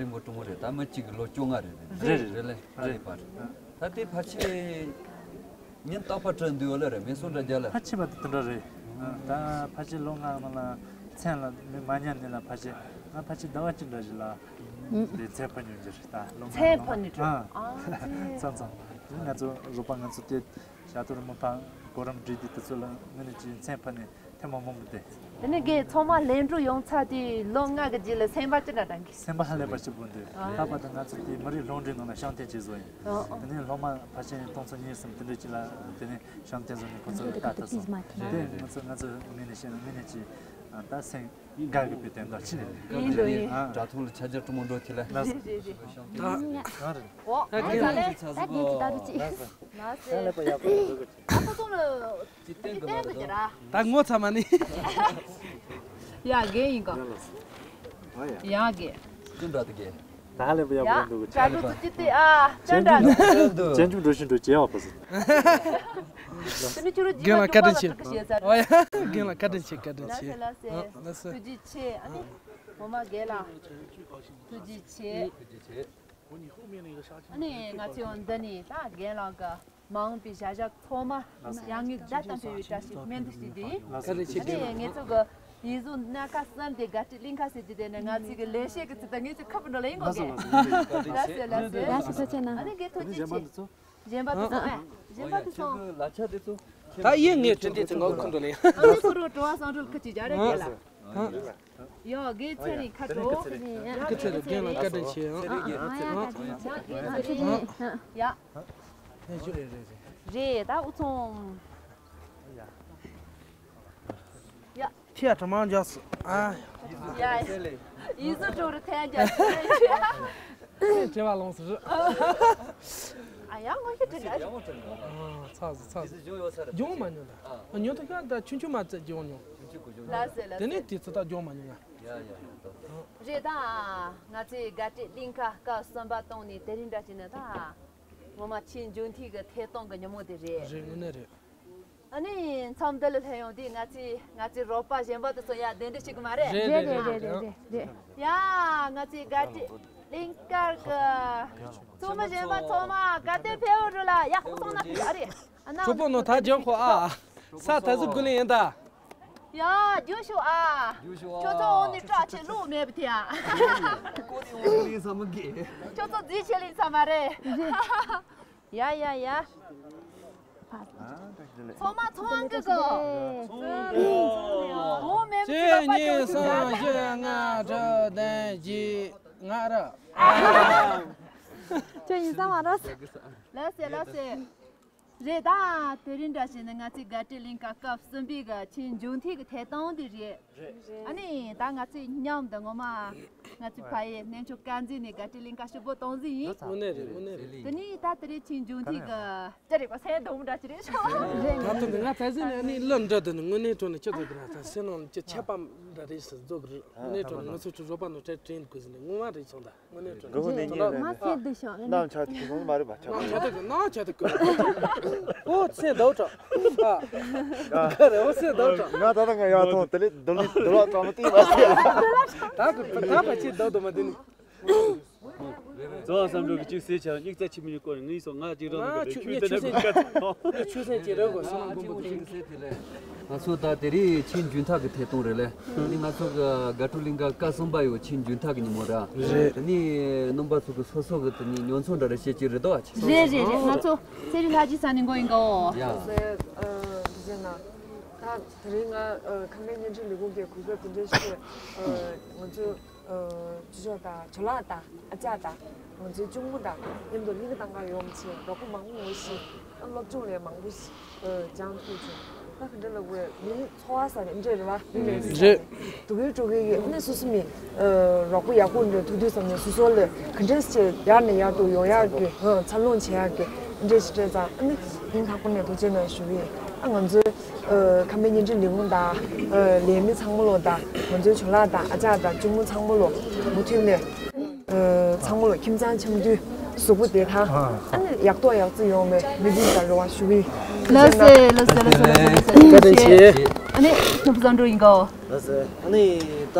རིང་པོ་གྲོངས་རེད། ད་མི་གཅིག་གི་ལོ་བཅོ་ལྔ་རེད། རེད་རེད། རེད་ལེ། ཨ་རེད་པ་རེད། ད་དེ་ཕལ་ཆེར་ཉིན་རྟག་པར་དྲན་འདུག་ལེ་རེད། མེ་སོང་འདྲ་རྒྱ་ལ། ཕལ་ཆེ་བ་དེ་དེ་འདྲ་རེད། ད་ཕལ་ཆེར་ལོ་ལྔ་ནང་ལ་མཚན་ལ་མི་མ་ཉར་ནི་ལ་ཕལ་ཆེར་ང་ཕལ་ཆེར་ཟླ་བ་གཅིག་འདྲ་ཞིག་ལ་དེ་མཚན་ཕབ་མྱོང་རྒྱུ་རེད། ད་ལོ་ལྔ་མཚན་ནང་ཕབ་ནི་ལ་འགྲོ། ཨ། ཨ་ཙི། ཙམ་ཙམ། དེ་ང་ཚོ་རོགས་པ་ང་ཚོ་དེ་ཞག་ཐོ་རི་མོ་ཕང་གོ་རམ་བྲིས་དེ་དེ་ཚོ་ལ་ངོས་ནས་ཅིག་མཚན་ཕབ་ནས་ཐེངས་མ་མང་པོ་བསྡད། དེ་ནས་རྒན་ཚང་མ་ལེན་གྲུ་ཡོང་ཚར་དུས་ལོ་ལྔ་གི་རྗེས་ལ་སེམས་པ་ཅི་འདྲ་དྲན་གི། སེམས་པ་ཧ་ལས་པ་ཞིག་དགོས་འདུག། ཨ། ལྷག་པར་དུ་ང་ཚོ་དེ་མི་རིགས་སློབ་འབྲིང་ནང་ལ་བཤམས་སྟོན་བྱས་བཟོ་ཡིན། ཨ། དེ་ནས་སློབ་མ་ཕལ་ཆེར་སྟོང་ཚོ་གཉིས་གསུམ་དེ་འདྲ་ཅིག་ལ་དེ་ནས་བཤམས་སྟོན་བཟོ་ནས་ཁོ་ཚོ་ལ་ལྟ་ལྟ་སོང་། དེ་ང་ཚོ་ང་ཚོ་ངོས་ནས་བཤད་ན་ངོས་ནས་ཅིག་ད་སེམས་དགའ་གི་པའི་དོན་དག་ཕྱི་ནས་ཡིན་འདུག་ཡིན། དྲ་ཐོག་ལ་ཆ་རྒྱ་གྲུ་མོ་འགྲོ་དེ་ལ། རེད་རེད་རེད། ད་ག་རེ། ཨོ། ད་ད་ག་ལེ། ད་ངས་ཅི་ལྟ་རུ་ཅི། ལགས་སོ། ད་ལེགས་པ་ཡག་པོ་འདུག་གི། ཨ་ཁོ་ཚོ་ལ་ཅི་བསྟན་གི་མ་རེད་དོ། ད་ངོ་ཚ་མ་ནི། ཡ་རྒན་ཡིན་གོ། ཡ་རྒན། ཅི་འདྲ་དེ་རྒན། ད་ལེགས་པ་ཡག་པོ་འདུག་གི། ད་ལོ་ཚོ་ཅི་སྟེ་ཨ་ཅན་འདྲ། ཅན་ཅུང་འགྲོ་བཞིན་འགྲོ་བྱེད་བ་པོ་ཟེར། དེ་ནི་ཁྱོད་རང་རྒན་ལགས་བཀའ་དྲིན་ཆེ། ཨོ་ཡ། རྒན་ལགས་བཀའ་དྲིན་ཆེ། བཀའ་དྲིན་ཆེ། ལགས་སེ་ལགས་སེ། ཨ་ལགས་སེ། ཐུགས་རྗེ་ཆེ། ཨ་ནི་ངོ་མ་རྒན་ལགས་ཐུགས་རྗེ་ཆེ། ཐུགས་རྗེ་ཆེ། ཨ་ནི་ང་ཚོ་འདི་ནས་ད་རྒན་ལགས་ཀྱི་མ་འོངས་པའི་བྱ་གཞག་ཚང་མ་ཡར་ངོའི་ཟླ་ལྟར་འཕེལ་བའི་བཀྲ་ཤིས་སྨོན་འདུན་ཞུ་དེ་ཡིན། བཀའ་དྲིན་ཆེ། ཨ་ནི་ངེད་ཚོ་གི་ཡིག་གཟུགས་སྣ་ཁ་གསུམ་དེ་དགའ་སྤྲོའི་གླིང་ཁ་ཟེར་རྒྱུ་དེ་ནི་ང་ཚོའི་གི་ལས་བྱེད་ཀྱི་ཚུལ་དུ་ངེད་ཚོ་ཁ་བུ་འགྲོ་ལ་ཡིན་གོ་གི། ལགས་སེ་ལགས་སེ། ལགས་སེ་ཐུགས་རྗེ་ཆེ་གནང་། ཨ་ནི་རྒན་ཐུགས་རྗེ་ཆེ། གཞན་པ་དེ་ཚོ། གཞན་པ་དེ་ཚོ་ཨ། གཞན་པ་དེ་ཚོ། ད་ཡིན་ངས་དྲིན་དྲན་ཚེ་ངའི་ཁུ་འགྲོ་ལེ། ཨ་ནི་ཁུ་རུ་འགྲོ་བ་སང་འགྲོ་ཁུ་ཅི་རྒྱ་རེ་གེ་ལ། ཡོ་གེ་ཚེ་རིང་ཁ་འགྲོ། ཡ་གེ་ཚེ་རིང་རྒན་ལགས་བཀའ་དྲིན་ཆེ་ཡང་། ཡ་གེ་ཚེ་རིང་། ཡ། རེད་ད་འུ་ཚོ། ཡ། ཁྱེད་ཀྱི་མང་རྒྱག་སོང་། ཨ། ཡ། ཡིག་གཟུགས་སྤྲོ་རུ་ཐལ་རྒྱག་སོང་། དྲི་བ་ལངས་སོང་རེད། ཨ་ཡ་ངོ་ཤེས་དྲི་རྒྱག་ཨ་ཚ་སོང་ཚ་སོང་། སྦྱོང་མ་མྱོང་ད། ཉོ་ཐུབ་ཀྱང་ད་ཆུང་ཆུང་མ་ཚད་སྦྱོང་མྱོང་། ལགས་སེ་ལགས་སེ། དེ་ནས་དེ་ཚོ་ད་སྦྱོང་མ་མྱོང་ཡ། རེད་ད། ང་ཚོའི་དགའ་སྤྲོའི་གླིང་ཁ་སྐབས་གསུམ་པ་བཏང་ནས་དེ་རིང་འདྲ་བྱས་ན་ད། ངོ་མ་ཆེས་མཇུག་མཐའི་གི་ཐད་གཏོང་གི་ཉིན་མོ་དེ་རེད། རེད་དངོས་གནས་རེད། ཨ་ནི་མཚམས་འདི་ལ་སླེབས་ཡོང་དུས་ང་ཚོས་ང་ཚོའི་རོགས་པ་གཞན་པ་དེ་ཚོ་ཡར་གདན་འདྲེན་བྱེད་གི་མ་རེད། རེད་རེད་རེད་རེད་རེད། ཡ་ང་ཚོའི་དགའ་སྤྲོའི་གླིང་དཀར་གི་ཚོགས་མི་གཞན་པ་ཚང་མ་དགའ་སྟོན་ཕེབས་འོང་འགྲོ་ལ་ཡག་པོ་སོང་ན་ཕེབས་ཨ་རེད། ཨ་ན་གྲོགས་པོ་ནོ་ད་ལྗང་ཁོ་ཨ། ས་ད་གཟུགས་དགུ་ལེན་ཡིན་ད། ཡ་རྒྱུ་ཤོག་ཨ། རྒྱུ་ཤོག་ཨ། ཁྱོད་ཚོ་འོང་ནས་སྐྲག་ཆེ་ལུག་མེད་པ་དེ་ཨ། ཀོ་རི་འོང་གི་ཡིན་ས་མི་དགོས། ཁྱོད་ཚོ་རྫིས་ཆེ་ལེན་ས་མ་རེད། ཡ་ཡ་ཡ། ཚང་མ་ཚང་གི་གོ། ཚང་གི། འོ་མེ་མི་གཅིག་ལ་པ་ཅོ་ཆུ་ག་གཅིག་ལྔ་དྲུག་བདུན་བརྒྱད་ལྔ་ར། ཁྱོད་ཡིན་ས་མ་རེད། ལགས་སེ་ལགས་སེ། རེད་ད། དེ་རིང་འདྲ་བྱས་ན་ང་ཚོའི་དགའ་སྤྲོའི་གླིང་ག་སྐབས་གསུམ་པའི་གི་ཆེས་མཇུག་མཐའི་གི་ཐད་གཏོང་དེ་རེད། ཨ་ནི་ད་ང་ཚོས་མཉམ་དུ་ངོ་མ་ང་ཚོའི་ཕ་ཡུལ་གནས་མཆོག་དཀར་མཛེས་ནས་དགའ་སྤྲོའི་གླིང་ག་ཕྱུག་པོ་གཏོང་རྩིས་ཡིན། དངོས་གནས་རེད་དངོས་གནས་རེད། དེ་ནས་ད་དེ་རིང་ཆེས་མཇུག་མཐའི་གི་ཅི་རེད་པ་སེམས་སྡུག་འདྲ་ཅི་རེད་ཤོག་ད་ལྟ་འདི་ང་ད་གཟིགས་ནས་ཨ་ནི་གླུ་འདྲ་འདི་ནི་དངོས་གནས་དྲང་ནས་ཅི་ཟེར་གི་ར་ད་སེམས་ནང་ལ་ཅི་ཆད་པ་འདྲ་རེད་ཟེར་བཟོ་གི་རེད། དངོས་གནས་དྲང་ནས་ང་ཚོ་ཁྲི་རོགས་པ་ནང་གྲལ་དྲན་དགོས་ཟེར་ནས་ངོ་མ་རེད་སོང་ད། དངོས་གནས་དྲང་། འགྲོ་ནས་ཉལ་ནས་ནམ་ཚེ་འདི་ཤོག་ནམ་ཆ་དེ་གི་སོང་མ་རེད་པ་ཆ། ནམ་ཆ་དེ་གི་ནམ་ཆ་དེ་གི། ཨོ་ཚེ་འདའ་དྲག་ཨ། རེ་ཨོ་ཚེ་འདའ་དྲག་ང་ད་ལྟ་ང་ཡག་ཐོང་དེ་ལས་འདུལ་ལི་འདུལ་བ་ཙམ་མ་བལྟས་པ་ཟེར། ད་གི་ད་ཕ་ཆེ་འདའ་དུ་མ་དེ་ནི། རྫོགས་བསམ་འགྲུབ་ཀྱི་གཅིག་སེ་ཆ་སྙིགས་རྩ་ཆི་མི་ཉུ་སྐོར་ངའི་སོང་ང་གཅིག་རང་ང་ཆུ་གཉིས་ཆུ་སེ་གཅིག་ཆུ་སེ་གཅིག་རེ་གོ་སོང་། ང་ཚོ་ད་དེ་རིང་ཆེས་མཇུག་མཐའ་གི་ཐད་གཏོང་རེད་ལེ། ནི་ང་ཚོ་གི་དགའ་སྤྲོ་གླིང་ག་སྐབས་གསུམ་པ་ཡོད་ཆེས་མཇུག་མཐའ་གི་ཉིན་མོ་ར། རེད། དེ་ནི་རྣམ་པ་ཚོ་གི་སོ་སོ་གི་དེ་ནི་ཉོ་ཚོང་འདྲ་རེ་བྱེད་ཀྱི་རེད་དོ། རེད་རེད་རེད། ང་ཚོ་ཚེ་རིང་ལྷ་རྗེ་ས་ནས་འགོ་ཡིན་གོ། ཡ། ཟེར་ཨ་འདི་ཟེར་ན་ད་དེ་རིང་ང་ཨ་ཁམས་པའི་བརྙན་འཕྲིན་ལས་ཁུངས་ཀྱི་གོ་སྐབས་དེ་འདྲ་ཞིག་ཨ་ང་ཚོ་ཨ་ཅི་ཅོ་དང་ཇོ་ལགས་དང་ཨ་ཅག་དང་ང་ཚོའི་གཅུང་མོ་དང་མཉམ་དུ་གླིང་ག་དང་ག་ཡོང་ཆེ་རོགས་པ་མང་པོ་ངོ་ཤེས་ཨ་སློབ་སྦྱོང་ལས་མང་པོ་ཞིག་ཨ་སྦྱང་ཐུབ་བྱུང་། ག་འདྲ་ལབ་དགོས་རེད། མིའི་འཚོ་བ་ཟེར་རེད། འདྲ་རེད་བ། མི་ལས་རེད། འགྲོ་གི་འགྲོ་གི་ཡོད་ནས་སོ་སོ་མི་རོགས་པ་ཡག་པོ་འདྲ་ཐུག་དུས་ཙམ་ནས་སོ་སོ་ལ་ག་འདྲ་ཞིག་ཡར་ནས་ཡར་དུ་ཡོང་ཡག་གི་འཚར་ལོངས་བྱེད་ཡག་གི་འདྲ་ཞིག་སྤྲད་ཙང་། ཨ་ནི་སྙིང་ཐག་པ་ནས་ཐུགས་རྗེ་གནང་ཞུ་གི་ཡིན། ཨ་ང་ཚོའི་ཁམས་པའི་བརྙན་འཕྲིན་ལས་ཁུངས་དང་ལས་མི་ཚང་མ་ལོ་དང་། ང་ཚོའི་ཇོ་ལགས་དང་ཨ་ཅག་དང་གཅུང་མོ་ཚང་མ་ལོ་མུ་མཐུད་ནས། ཚང་མ་ལ་ཁྱིམ་ཚང་འཆམ་མཐུན་གཟུགས་པོ་བདེ་ཐང་། ཨ་ནི་ཡག་ཐོག་ཡག་བརྩེགས་ཡོང་བའི་སྨོན་འདུན་དང་རེ་བ་ཞུ་གི་ཡིན། ལགས་སེ། ལགས་སེ། ལགས་སེ། ལགས་སེ། བཀའ་དྲིན་ཆེ། ཨ་ནི་ནུབ་བཟང་འགྲོ་ཡིན་གོ། ལགས་སེ། ཨ་ནི་ད་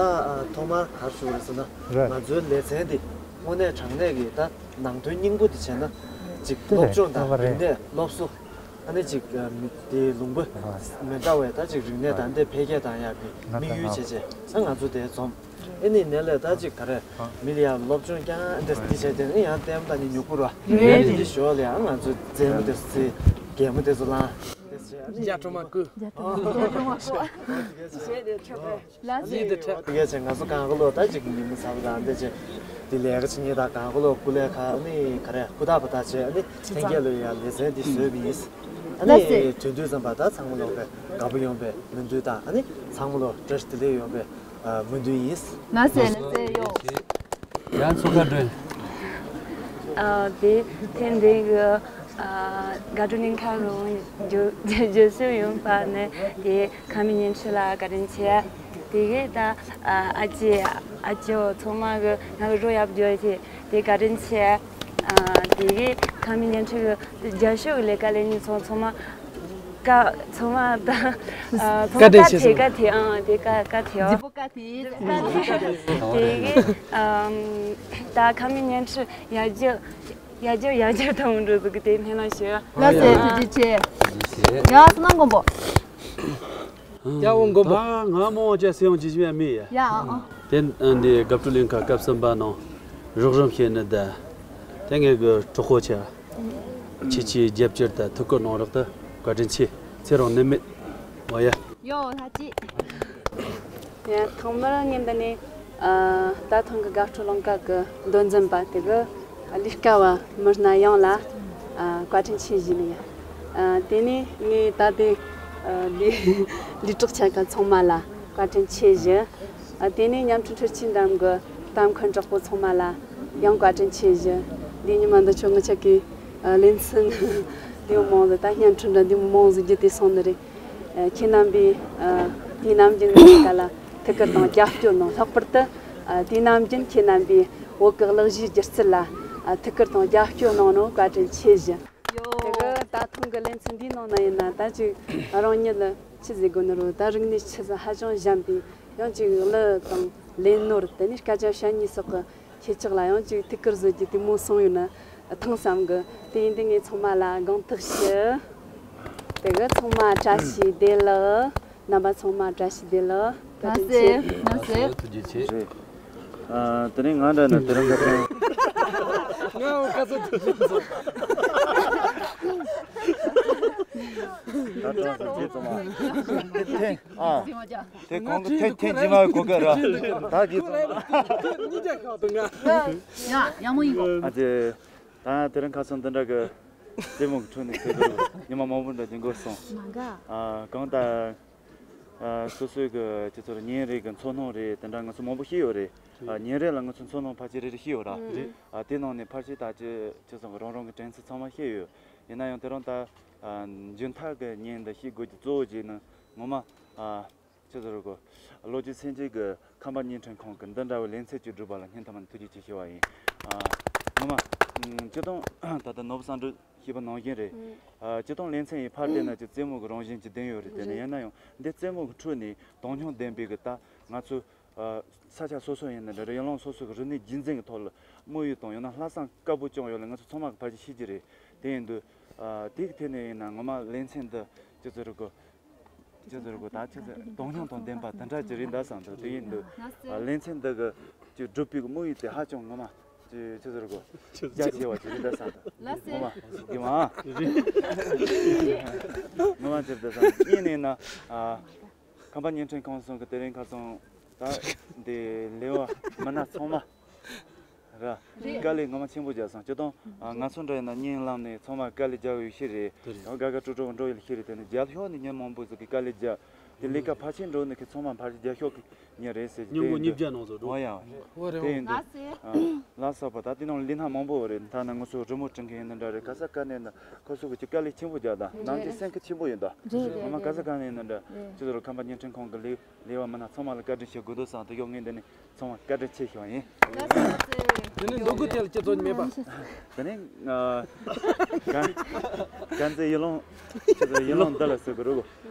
ཐོག་མར་ག་རེ་ཞུ་དགོས་རེད་ཟེར་ན། རེད། ང་ཚོའི་ལེ་ཚན་འདི་དངོས་གནས་དྲང་གནས་ཀྱི་ད་ནང་དོན་སྙིང་པོ་འདི་བྱས་ན་ཅིག་དེ་རེད། སློབ་སྦྱོང་དང་རིག་གནས་སློབ་གསོ། ཨ་ནི་ཅིག་མི་དེའི་ལུང་པ་མི་འདྲ་བའི་ད་ཅིག་རིག་གནས་དང་དེ་འཕེལ་རྒྱས་བཏང་ཡག་གི་དམིགས་ཡུལ་བྱས་བྱས་ད་ང་ཚོ་དེ་འཛོམས། ཨེ་ནི་ནས་ལས་ད་ཅིག་ག་རེ་མི་ལ་ཡང་སློབ་སྦྱོང་རྐྱང་འདི་འདི་བྱས་ཏེ་ནི་ཡང་ལྟད་མོ་ལྟ་ནི་མྱུ་གུ་ར་རེད། འདི་ཞོར་ལ་ཡང་ང་ཚོ་རྩེད་མོ་དེ་ཚོ་རྩེ། གད་མོ་དེ་ཚོ་ལངས། དེ་བྱས་ཨ་ནི་རྒྱ་གྲོ་མ་ཀུ། རྒྱ་གྲོ་མ་ཀུ། ལ་ཡིད་དུ་འཕྲོད། དེ་གས་ང་ཚོ་གང་ག་ལོ་ད་ཅིག་ཉིན་མོ་ཚ་བ་དང་འདི་བྱས་དེ་ལས་ཀ་བྱེད་མཁན་དང་གང་ག་ལོ་སྐུ་ལས་ཁ་ནི་ག་རེ་སྐུ་ཐག་པ་ཐག་བྱས་ཨ་ནི་ལྷན་རྒྱས་ལ་ཡང་ལེ་ཚན་འདི་བཟོས་པ་ཡིན། ཨ་ནི་ལགས་སེ། དོན་དུས་ཙམ་པ་ད་ཚང་མ་ལོག་པའི་དགའ་པོ་ཡོང་པའི་སྨོན་འདུན་དང་། ཨ་ནི་ཚང་མ་ལོ་བཀྲ་ཤིས་བདེ་ལེགས་ཡོང་པའི་སྨོན་འདུན་ཡིན། ལགས་སེ། ལགས་སེ། ཡོ། ཡང་ཚོགས་ཁ་སྒྲོལ། ཨ་དེ་ཐེངས་འདི་གི་ཨ་དགའ་སྤྲོ་གླིང་ཁ་གི་འོང་རྒྱུ་རྒྱུ་ཞུ་ཡོང་པ་ནི་དེ་ཁམས་པའི་བརྙན་འཕྲིན་ལ་བཀའ་དྲིན་ཆེ། དེ་གི་ད་ཨ་ཨ་ཅེ་ཨ་ཅེ་ཚང་མ་གི་ང་གི་རོགས་ཡག་རྒྱུ་ཆེ་དེ་བཀའ་དྲིན་ཆེ། ཨ་དེ་གི་ཁམས་པའི་བརྙན་འཕྲིན་གི་རྒྱབ་ཤོག་གི་ལས་ཀ་ལས་ནི་ཚང་ཚང་མ་ཀ་ཚང་མ་ད་ཨ་ཚང་མ་བཀའ་དྲིན་ཆེ། ཀ་ཐེ་ཀ་ཐེ་ཨང་དེ་ཀ་ཀ་ཐེ་ཨ། ཀ་ཐེ་དེ་གི་ཨམ་ད་ཁམས་པའི་བརྙན་འཕྲིན་ཡར་རྒྱས་ཡར་རྒྱས་ཡར་རྒྱས་གཏོང་འགྲོ་ཟིག་དེ་སྨོན་ལམ་ཞུ། ལགས་སེ། ཐུགས་རྗེ་ཆེ། ཡ་སྣང་མགོན་པོ། ཡ་འོ་མགོན་པོ། ཨ་ང་མོ་ཅག་སེ་ཡོང་ཅི་ཅི་ཡ་མི་ཡ། ཡ་ཨ། དེ་འདི་དགའ་སྤྲོ་གླིང་ཁ་སྐབས་གསུམ་པ་ནང་རོགས་རམ་བྱས་ནི་ད་དེ་ངེད་གི་གྲོགས་པོ་ཆ་ཁྱེད་ཀྱིས་རྒྱབ་སྐྱོར་དང་ཐུགས་ཁུར་གནང་རོགས་ད་བཀའ་དྲིན་ཆེ། ཚེ་རིང་ནད་མེད། འོ་ཡ། ཡོ་ལྷ་ཅི། ཡ་ཐོག་མར་ངས་འདི་ནས་ཨ་ད་ཐེངས་གི་དགའ་སྤྲོ་གླིང་ཁ་གི་མདོ་འཛིན་པ་དེ་གི་ལས་ཀ་བ་མི་སྣ་ཡོངས་ལ་ཨ་བཀའ་དྲིན་ཆེ་ཞུ་ནི་ཡ། ཨ་དེ་ནས་ངས་ད་དེ་ཨ་ལས་ལས་གྲོགས་ཆ་ག་ཚང་མ་ལ་བཀའ་དྲིན་ཆེ་ཞུ། ཨ་དེ་ནས་བརྙན་འཕྲིན་འཕྲུལ་ཆས་འགྲམ་གི་ལྟ་མཁན་གྲོགས་པོ་ཚང་མ་ལ་ཡང་བཀའ་དྲིན་ཆེ་ཞུ། འདི་ཉི་མ་འདི་ཆོ་ངི་ཆ་གི་ཨ་ལེ་ཚན་འདི་མོ་མང་ཟིག་ད་བརྙན་འཕྲིན་འདྲ་འདི་མོ་མང་ཟིག་བརྒྱུད་དེ་སོང་ནི་རེད། ཨ་ཁྱེད་རྣམ་པས་ཨ་དུས་ནམ་རྒྱུན་ངའི་ལས་ཀ་ལ་ཐུགས་ཁུར་དང་རྒྱབ་སྐྱོར་གནང་། ལྷག་པར་དུ་ཨ་དུས་ནམ་རྒྱུན་ཁྱེད་རྣམ་པས་བོད་ཀྱི་གླུ་གཞས་སྒྱུ་རྩལ་ལ་ཨ་ཐུགས་ཁུར་དང་རྒྱབ་སྐྱོར་གནང་ནོ་བཀའ་དྲིན་ཆེ་ཞུ། དེ་གི་ད་ཐེངས་གི་ལེ་ཚན་འདིའི་ནང་ན་ཡིན་ན་ད་ཅིག་རང་ཉིད་ལ་ཆི་ཟེར་དགོས་ནི་རུ་ད་རིག་གནས་ཆི་ཟིག་ཧ་ཅང་ཞན་པའི་ཡང་ཅིག་གླུ་དང་ལེན་ནོར་དེ་ནས་སྐད་ཆ་བཤད་ནི་སོགས་ཀྱི་ཁྱེད་ཅག་ལ་ཡང་ཅིག་ཐུགས་ཁུར་བཟོ་རྒྱུ་དེ་མོ་སོང་ཡོད་ན་ཐང་བསམ་གི། དེ་ཡིན་དུས་ངས་ཚང་མ་ལ་དགོངས་ཐུག་ཞུ། དེ་གི་ཚང་མ་བཀྲ་ཤིས་བདེ་ལེགས། རྣམ་པ་ཚང་མ་བཀྲ་ཤིས་བདེ་ལེགས། བཀའ་དྲིན་ཆེ། ཐུགས་རྗེ་ཆེ། ཨ་དེ་རིང་ང་འདྲ་ན་དེ་རིང་ཁ་སང་། ང་འོ་ཁ་སང་དུ་ཞིག་ཚོ། ད་ཀྲང་སུ་རྗེ་ཙམ་མ། དེ་ཐེངས་ཨ། དེ་གོང་གི་ཐེངས་ཐེངས་རྗེས་མ་གོ་གི་ར། ད་རྗེ་ཙམ་མ། ཡ་ཡ་མོ་ཡིན་གོ། ཨ་ཅེ། ད་དེ་རིང་ཁ་སང་འདི་འདྲ་གི་རྩེད་མོ་གི་ཁྲོད་ནས་ཚེ་གི་ཉི་མ་མང་པོ་འདྲ་ཅིག་འགོར་སོང་། མ་ག་ཨ་གང་ལྟར། ཨ་སོ་སོའི་གི་ཁྱེད་ཚོར་ཉིན་རེ་གི་འཚོ་སྣང་རེད་དེ་འདྲ་ང་ཚོ་མང་པོ་ཤེས་ཡོད་རེད། ཨ་ཉིན་རེ་ལ་ང་ཚོ་འཚོ་སྣང་ཕལ་ཆེར་རེ་རེ་ཤེས་ཡོད་ར། རེད། ཨ་དེ་ནང་ནས་ཕལ་ཆེར་ད་ཅི་ཁྱེད་ཚོ་གི་རང་རང་གི་དྲན་ཚུལ་ཚང་མ་ཤེས་ཡོད། ཡིན་ན་ཡང་དེ་རིང་ད་ཨ་མཇུག་མཐའ་གི་ཉིན་འདི་ཤེས་དགོས་ཀྱི་གཙོ་བོ་གཅིག་ནི་ངོ་མ་ཨ་ཁྱེད་ཚོར་གི་ལོ་རྒྱུས་ཚན་ཆེན་གི་ཁམས་པ་བརྙན་འཕྲིན་ཁང་གི་འདི་འདྲ་བའི་ལེ་ཚན་གཅིག་བསྒྲུབས་པ་ལ་སྙིང་ཐག་པ་ནས་ཐུགས་རྗེ་ཆེ་ཞུ་བ་ཡིན། ཨ་ངོ་མ་ཨ་སྤྱིར་བཏང་ད་ལྟ་ནོར་བུ་བསམ་གྲུབ་ཞུས་པ་ནང་བཞིན་རེད། ཨ་སྤྱིར་བཏང་ལེ་ཚན་ཡིན་ཕར་བལྟས་ན་ཅིག་རྩེད་མོ་གི་རང་བཞིན་ཅིག་ལྡན་ཡོད་རེད། དེ་ནས་ཡིན་ན་ཡང་འདི་རྩེད་མོ་གི་ཁྲོད་ནས་དོན་སྙིང་ལྡན་པའི་གི་ད་ང་ཚོ་ཨ་ས་ཆ་སོ་སོ་ཡིན་ན་འདྲ་རེད། ཡང་ལོང་སོ་སོ་གི་རིག་གནས་རྒྱུན་འཛིན་གི་ཐོག་ལ་དམིགས་ཡུལ་དང་ཡང་ན་ལྷག་བསམ་དཀར་པོ་བཅངས་ཡོད་ལ་ང་ཚོ་ཚང་མ་གི་ཕལ་ཆེར་ཤེས་ཀྱི་རེད། དེ་ཡིན་དུས་ཨ་དེ་གི་ཐད་ནས་ཡིན་ན་ངོ་མ་ལེ་ཚན་འདི་ཅི་ཟེར་དགོས། ཅི་ཟེར་དགོས། ད་ཅི་ཟེར་དོན་སྙིང་དང་ལྡན་པ་དེ་འདྲ་ཅིག་རེད་འདུག་བསམ་འདུག་དེ་ཡིན་དུས་ཨ་ལེ་ཚན་འདི་གི་ཅིག་སྒྲུབ་པའི་གི་དམིགས་ཡུལ་དེ་ཧ་ཅང་ངོ་མ་ཅི་ཅི་ཟེར་དགོས། རྒྱ་ཆེ་བ་ཅིག་རེད་འདུག་བསམ་འདུག་ངོ་མ་དེ་མ་ངོ་མ་ཅི་རེད་འདུག་བསམ་འདུག་ཡིན་ནའི་ན་ཨ་ཁམས་པ་བརྙན་འཕྲིན་ཁང་སོང་གི་དེ་རིང་ཁ་སང་ད་འདི་ལེའུ་མི་སྣ་ཚང་མ། ར། དཀའ་ལས་ངོ་མ་ཆེན་པོ་བརྒྱབ་སོང་། སྤྱིར་བཏང་ང་ཚོ་འདྲ་ཡིན་ན་བརྙན་བླངས་ནས་ཚང་མ་དཀའ་ལས་རྒྱག་ཡོད་ཤེས་རེད། དེ་རེད། ཡང་དགའ་དགའ་སྤྲོ་སྤྲོ་འགྲོ་ཡོད་ཤེས་རེད། དེ་ནས་རྒྱབ་ཤོག་ནས་བརྙན་མང་པོ་ཟིག་གིས་དཀའ་ལས་རྒྱག་དེ་ལས་ཀ་ཕར་ཕྱིན་འགྲོ་ནས་ཁི་ཚང་མ་ཕར་རྒྱབ་ཤོག་གི་ཉིན་རེད་ཟེར་གྱི་ཉིན་གུང་ཉིན་བརྒྱ་ནང་ཚོ་འགྲོ། ཨོ་ཡ། ཨོ་རེད། དེ་ཡིན་དུས། ལགས་སོ། ཨ། ལགས་སོ་པ། ད་དེ་ནང་ལས་སྣ་མང་པོ་རེད། ཐ་ན་ང་ཚོ་རི་མོ་བྲི་མཁན་ཡིན་ན་འདྲ་རེད། ག་ས་ག་ནས་ན་ཁོ་ཚོ་གི་ཅིག་དཀའ་ལས་ཆེན་པོ་རྒྱག་ད་ནང་ཆེ་སེམས་ཁུར་ཆེན་པོ་ཡོད་ད། རེད་རེད། ངོ་མ་ག་ས་ག་ནས་ཡིན་ན་འདྲ། རེད། ཅི་ཟེར་རོ། ཁམས་པ་བརྙན་འཕྲིན་ཁང་གི་ལས་ལས་བ་མི་སྣ་ཚང་མ་ལ་བཀའ་དྲིན་ཆེ་དགོས་འདུག་བསམ་དུ་ཡོང་ངེས་འདི་ནས་ཚང་མ་བཀའ་དྲིན་ཆེ་ཞུ་བ་ཡིན། དེ་ནས་འདུག་གུ་དེ་ལ་སྤྱི་ཚོགས་མེད་པ། དེ་ནས་ཨ། དཀར་མཛེས་ཡུལ་ལུང་ཆེད་དུ་ཡུལ་ལུང་འདི་ལ་ཟེར་དགོས་རེད་གོ།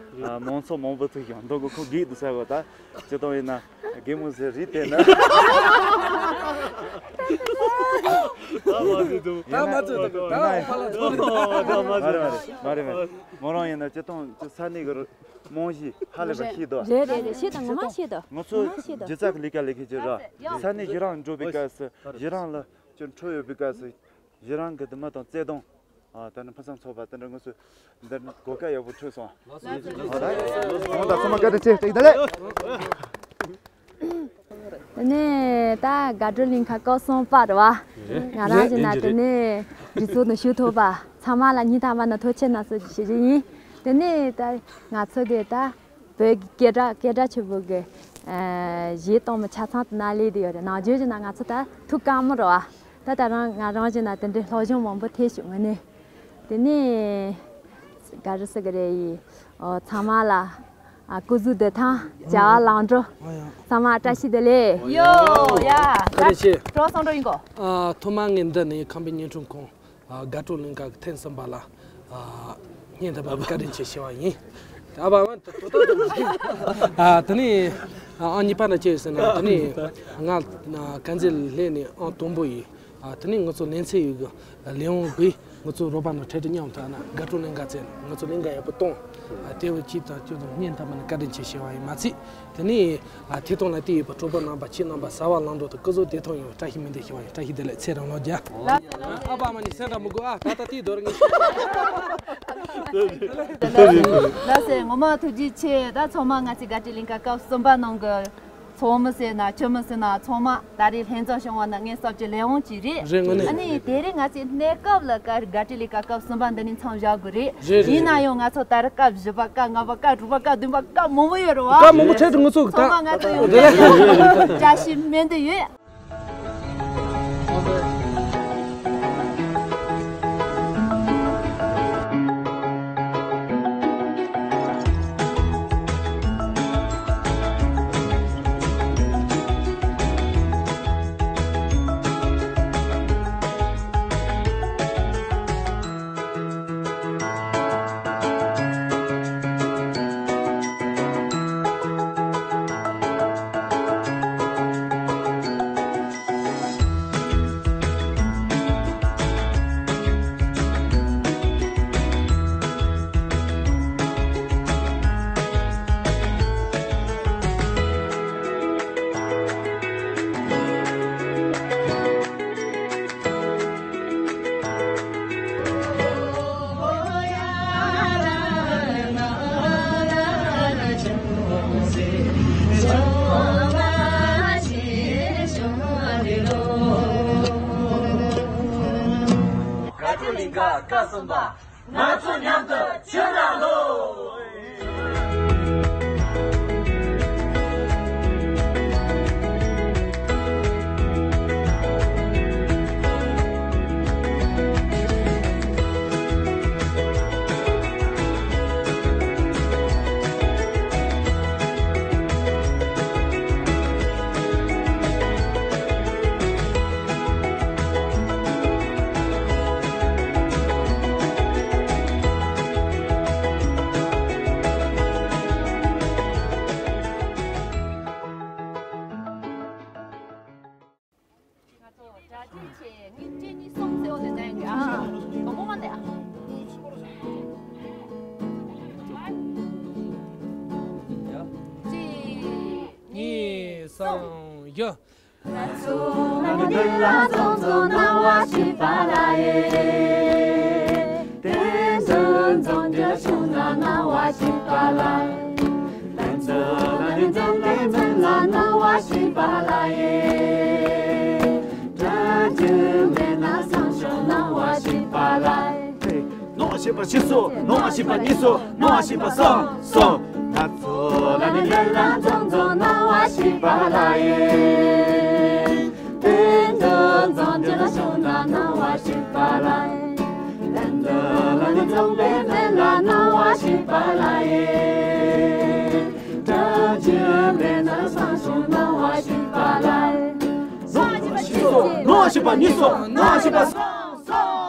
ཨ། མང་ཚོགས་མང་པོ་ཐུག་ཀྱང་འདུག་གུ་ཁོ་སྒེག་འདུག་ཟེར་གོ། ད་སྤྱི་བཏང་ཡིན་ན་སྒེག་མོ་ཟེར་རིགས་དེ་ན། ད་མ་ཚོད་ད་ད་ཕ་ལ་ཚོད་ད་མ་རེད་མ་རེད་མ་རེད། མོ་རང་ཡིན་ན་སྤྱི་བཏང་ས་གནས་ཀྱི་རྨང་གཞི་ཧ་ལས་པ་ཤེས་དོ། རེད་རེད་རེད། ཤེས་དང་ངོ་མ་ཤེས་དོ། ང་ཚོ་ངོ་མ་ཤེས་དོ། སྒྱུ་རྩལ་གྱི་ལས་ཀ་ལས་མཁན་ཅིག་ར། ས་གནས་གཞི་རིམ་འགྲོ་བའི་སྐབས་སུ་གཞི་རིམ་ལ་ཅིག་འཕྲོད་ཡོད་པའི་སྐབས་སུ་གཞི་རིམ་གྱི་འདུན་མ་དང་བརྩེ་དུང་། ཨ། ད་ནི་ཕུན་སུམ་ཚོགས་པ་དེ་འདྲ་དངོས་སུ་འདིར་གོ་སྐབས་ཡག་པོ་འཕྲོད་སོང་། ཨ། ད་ཚང་མ་བཀའ་དྲིན་ཆེ། བཀྲ་ཤིས་བདེ་ལེགས། དེ་ནས་ད་དགའ་སྤྲོ་གླིང་ཁ་སྐབས་གསུམ་པ་རེད་བ། ང་རང་བྱས་ན་དེ་ནས་འདི་ཚོ་ནང་ཞུགས་ཐུབ་པ་ཚང་མ་ལ་སྙིང་ཐག་པ་ནས་ཐུགས་རྗེ་གནང་ཞུ་རྒྱུ་ཡིན། དེ་ནས་ད་ང་ཚོ་གི་ད་བོད་ཀྱི་སྐད་གྲགས་སྐད་གྲགས་ཆེ་བོ་གི་ཨ་གཞས་གཏོང་མི་ཆ་ཚང་དེ་ན་སླེབས་བསྡད་ཡོད་རེད། ནང་ཆོས་བྱས་ན་ང་ཚོ་ད་ཐུགས་དཀའ་མོ་རེད་བ། ད་ད་རང་ང་རང་བྱས་ན་དེ་འདྲའི་སློབ་སྦྱོང་མང་པོ་ཐེབས་བྱུང་ངོ་ནས། དེ་ནས་ག་རེ་ཟེར་གི་རེད་ཡིན། ཨོ། ཚང་མ་ལ་ཨ་སྐུ་གཟུགས་བདེ་ཐང་བྱ་བ་ལམ་འགྲོ། ཨོ་ཡ། ཚང་མ་བཀྲ་ཤིས་བདེ་ལེགས། ཡོ་ཡ། བཀྲ་ཤིས། གྲོགས་སང་འགྲོ་ཡིན་གོ། ཨ། ཐོག་མ་ངས་འདི་ནས་ཁམས་པའི་བརྙན་འཕྲིན་ཁང་ཨ་དགའ་སྤྲོ་གླིང་ག་གི་ཐེངས་གསུམ་པ་ལ་ཨ་སྙིང་ཐག་པ་ནས་བཀའ་དྲིན་ཆེ་ཞུ་བ་ཡིན། ཨ་བ་བ་ཨ་དེ་ནས་ཨང་གཉིས་པ་ན་ཅི་ཡོད་ཟེར་ན། དེ་ནས་ང་དཀར་མཛེས་སླེབས་ནས་ཨང་དང་པོ་ཡིན། ཨ། དེ་ནས་ང་ཚོ་ལེན་ཚེ་ཡོད་གི་ལེན་འོང་གི་ང་ཚོ་རོགས་པ་ནང་འཕྲལ་དུ་མཉམ་དུ་ཨ་ན་དགའ་སྤྲོ་གླིང་ག་བཙལ་ང་ཚོ་གླིང་ག་ཡག་པོ་གཏོང་། ཨ། དེ་བས་ཅིག་དང་ཅུང་ཙམ་སྙིང་ཐག་པ་ནས་བཀའ་དྲིན་ཆེ་ཞུ་བ་ཡིན་མ་ཚད། དེ་ནས་ཨ་ཐད་གཏོང་ལ་བལྟས་ཡོད་པ་གྲོགས་པོ་རྣམ་པ་ཁྱེད་རྣམ་པ་གཟའ་བ་ལམ་འགྲོ་དང་སྐུ་གཟུགས་བདེ་ཐང་ཡོང་བའི་བཀྲ་ཤིས་སྨོན་འདུན་ཞུ་བ་ཡིན། བཀྲ་ཤིས་བདེ་ལེགས། ཚེ་རིང་ལོ་བརྒྱ། ཨ་བ་མ་ནི་སེམས་ར་མི་དགོས་ཨ། ད་ལྟ་དེའི་རྡོ་རིང་ངེས་ཤེས། ལགས་སེ། ངོ་མ་ཐུགས་རྗེ་ཆེ། ད་ཚང་མ་ང་ཚོའི་དགའ་སྤྲོའི་གླིང་ག་སྐབས་གསུམ་པ་ནང་གི་ཚོགས་མི་ཟེར་ན་ཆུ་མི་ཟེར་ན་ཚང་མ་ད་རེས་ལྷན་འཛོམས་བྱུང་བ་ན་ངས་བསམ་རྒྱུ་ལས་དབང་ཅིག་རེད། རེད། དངོས་གནས། ཨ་ནི་དེ་རིང་ང་ཚོའི་གནས་སྐབས་ལ་སྐབས་དགའ་སྤྲོའི་གླིང་ག་སྐབས་གསུམ་པ་འདི་ནས་མཚམས་བཞག་དགོས་རེད། རེད་རེད། ཡིན་ན་ཡང་ང་ཚོ་ད་རེས་སྐབས་བཞི་པ་སྐབས་ལྔ་པ་སྐབས་དྲུག་པ་སྐབས་བདུན་པ་སྐབས་མང་པོ་ཡོད་རེད་བ། སྐབས་མང་པོ་འཕྲད་དུ་ང་ཚོ་གི་ད་ཚང་མ་ང་ཚོ་ཡོང་རེད། བཀྲ་ཤིས་སྨོན་འདུན་ཡོད། བཀའ་དྲིན་ལིང་ག་སྐབས་གསུམ་པ། ང་ཚོ་མཉམ་དུ་ཕྱིར་ར་ལོག་ང་ཚོ་གྲ་སྒྲིག་བྱས། ངས་གཅིག་གཉིས་གསུམ་ཟེར་བ་དེ་ནས་ཡིན་གྱི་ཨ། མང་པོ་མ་འདི་ཨ། གཅིག་གཉིས་གསུམ་བཞི། པ་ཞིག་སོ། ནོར་བ་ཞིག་པ་གཉིས་སོ། ནོར་བ་ཞིག་པ་གསུམ་སོ། ང་ཚོ་ལ་ནི་ལས་ལ་འཛོམས་འཛོམས་ནོར་བ་ཞིག་པ་ལ་ཡིན། དེ་འདྲ་འཛོམས་འདྲ་ལ་བྱུང་ན་ནོར་བ་ཞིག་པ་ལ་ཡིན། དེ་འདྲ་ལ་ནི་འཛོམས་པའི་མེད་ལ་ནོར་བ་ཞིག་པ་ལ་ཡིན། དྲ་རྒྱའི་མེད་ན་སང་བྱུང་ནོར་བ་ཞིག་པ་ལ་ཡིན། ནོར་བ་ཞིག་པ་གཉིས་སོ། ནོར་བ་ཞིག་པ་གསུམ་སོ།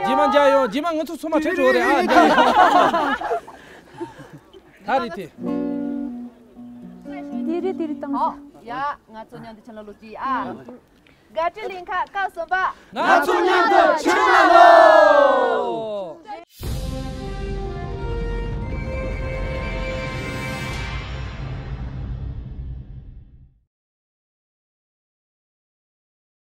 རྗེས་མ་མཇལ་ཡོང་། རྗེས་མ་ང་ཚོ་ཚང་མ་ཁྲལ་འགྲོ་རེད་ཨ། ད་རེད་དེ། དེ་རེད་དེ་རེད་བཏང་། ཧོ། ཡ། ང་ཚོ་མཉམ་དུ་ཆེན་ལ་ལོ་རྒྱུས་ཨ། དགའ་སྤྲོའི་གླིང་ཁ་སྐབས་གསུམ་པ། ང་ཚོ་མཉམ་དུ་ཆེན་